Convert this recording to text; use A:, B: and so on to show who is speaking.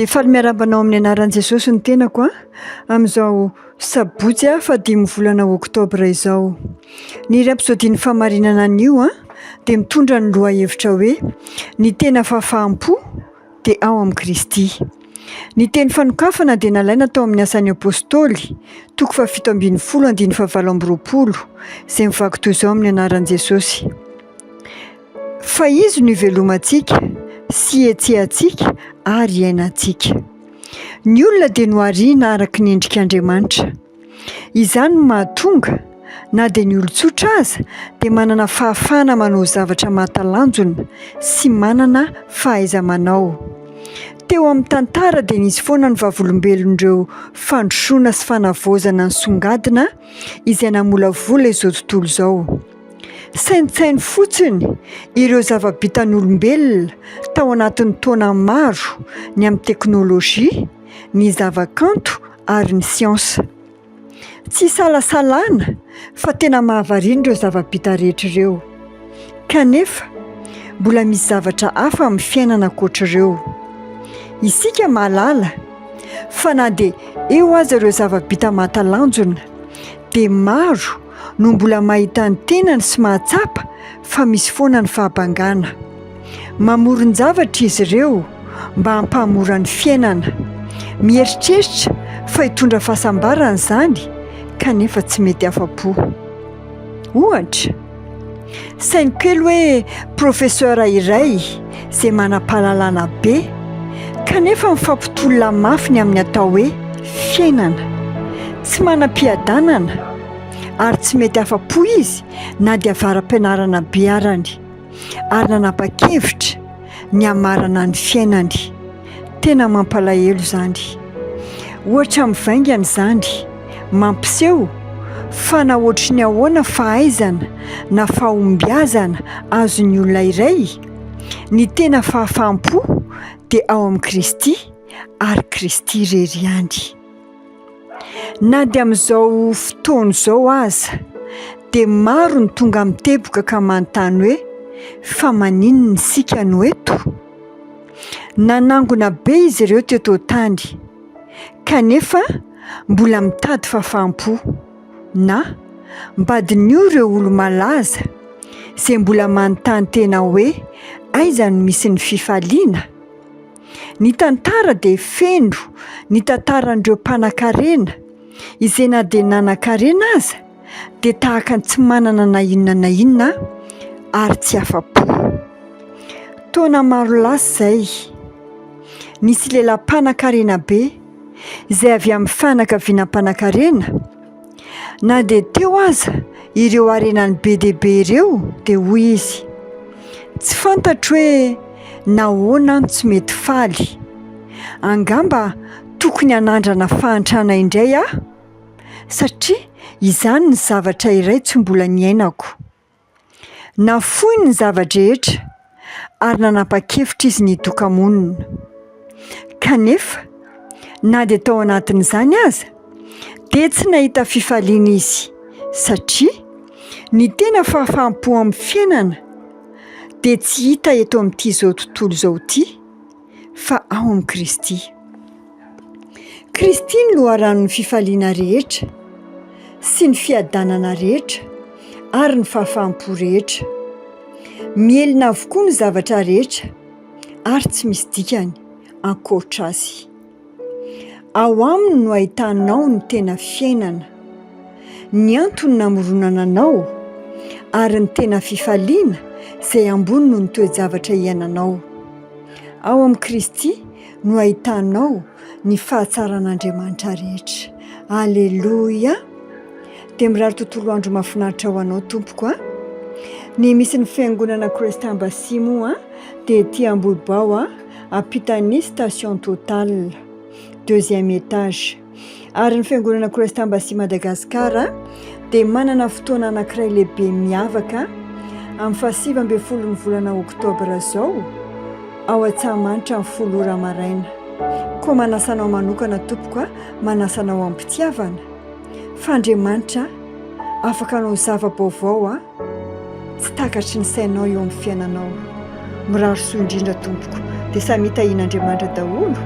A: Dia faly miarahaba anao amin'ny anaran'i Jesosy ny tenako a, amin'izao sabotsy a fahadimy volana oktobra izao. Ny Rapsodie ny fahamarinana anio a dia mitondra ny lohahevitra hoe ny tena fahafaham-po dia ao amin'i Kristy. Ny teny fanokafana dia nalaina tao amin'ny Asan'ny Apostoly, toko faha-17 andininy faha-28, izay mivaky toy izao amin'ny anaran'i Jesosy. Fa Izy no ivelomantsika sy ihetsehantsika ary iainantsika. Ny olona dia nohariana araka ny endrik'Andriamanitra. Izany no mahatonga, na dia ny olon-tsotra aza dia manana fahafahana manao zavatra mahatalanjona sy manana fahaiza-manao. Teo amin'ny tantara dia nisy foana ny vavolombelon'ireo fandrosoana sy fanavaozana nisongadina izay namolavola izao tontolo izao. Saintsaino fotsiny ireo zava-bitan'olombelona tao anatin'ny taona maro ny amin'ny teknolojia, ny zavakanto ary ny siansa. Tsy isalasalana fa tena mahavariana ireo zava-bita rehetra ireo. Kanefa, mbola misy zavatra hafa amin'ny fiainana ankoatr'ireo. Isika mahalala fa na dia eo aza ireo zava-bita mahatalanjona, dia maro no mbola mahita ny tenany sy mahatsapa fa misy foana ny fahabangana. Mamoron-javatra izy ireo mba hampahamora ny fiainana. Mieritreritra fa hitondra fahasambarana izany kanefa tsy mety afa-po. Ohatra, saino kely hoe professeur iray izay manam-pahalalana be kanefa mifampitolona mafy ny amin'ny atao hoe fiainana. Tsy manam-piadanana ary tsy mety afa-po izy na dia avara-pianarana be arany. ary nanapa-kevitra ny hamarana ny fiainany. Tena mampalahelo izany. Ohatra mivaingana izany, mampiseho fa na ohatry ny ahoana fahaizana na fahombiazana azon'ny olona iray, ny tena fahafaham-po dia ao amin'i Kristy ary Kristy irery ihany. Na dia amin'izao fotoana izao aza dia maro ny tonga miteboka ka manontany hoe fa maninona isika no eto? Nanangona be izy ireo teto an-tany kanefa mbola mitady fahafaham-po na mba diniho ireo olo-malaza izay mbola manontany tena hoe aiza no misy ny fifaliana? Ny tantara dia feno ny tantaran'ireo mpanankarena izay na dia nanankarena aza dia tahaka ny tsy manana na inona na inona ary tsy afa-po. Taona maro lasa izay, nisy lehilahy mpanankarena be izay avy amin'ny fianakaviana mpanankarena, Na dia teo aza ireo harenany be dia be ireo dia hoy izy, Tsy fantatro hoe nahoana aho no tsy mety faly. Angamba tokony hanandrana fahantrana indray aho, satria izany ny zavatra iray tsy mbola niainako. Nafoiny ny zava-drehetra ary nanapa-kevitra izy ny hitoka-monina. Kanefa, na dia tao anatin'izany aza, dia tsy nahita fifaliana izy, satria ny tena fahafaham-po amin'ny fiainana dia tsy hita eto amin'ity izao tontolo izao ity, fa ao amin'i Kristy. Kristy no loharanon'ny fifaliana rehetra sy ny fiadanana rehetra ary ny fahafaham-po rehetra. Mihelina avokoa ny zavatra rehetra ary tsy misy dikany ankoatra azy. Ao aminy no ahitanao ny tena fiainana, ny antony namoronana anao ary ny tena fifaliana izay ambony noho ny toe-javatra iainanao. Ao amin'i Kristy no ahitanao ny fahatsaran'Andriamanitra rehetra. Aleloia! Dia mirary tontolo andro mahafinaritra ho anao tompoko a! Ny misy ny fiangonana Christ Embassy moa dia ety Ambohibao a, ampitan'ny station Total, deuxième étage. Ary ny fiangonana Christ Embassy Madagascar dia manana fotoana anankiray lehibe miavaka amin'ny faha 19 ny volana oktobra izao ao Antsahamanitra amin'ny 10 ora maraina. Koa manasa anao manokana tompoko a, manasa anao am-pitiavana fa Andriamanitra afaka hanao zava-baovao a, tsy takatry ny sainao eo amin'ny fiainanao. Mirary soa indrindra tompoko. Dia samy hitahian'Andriamanitra daholo.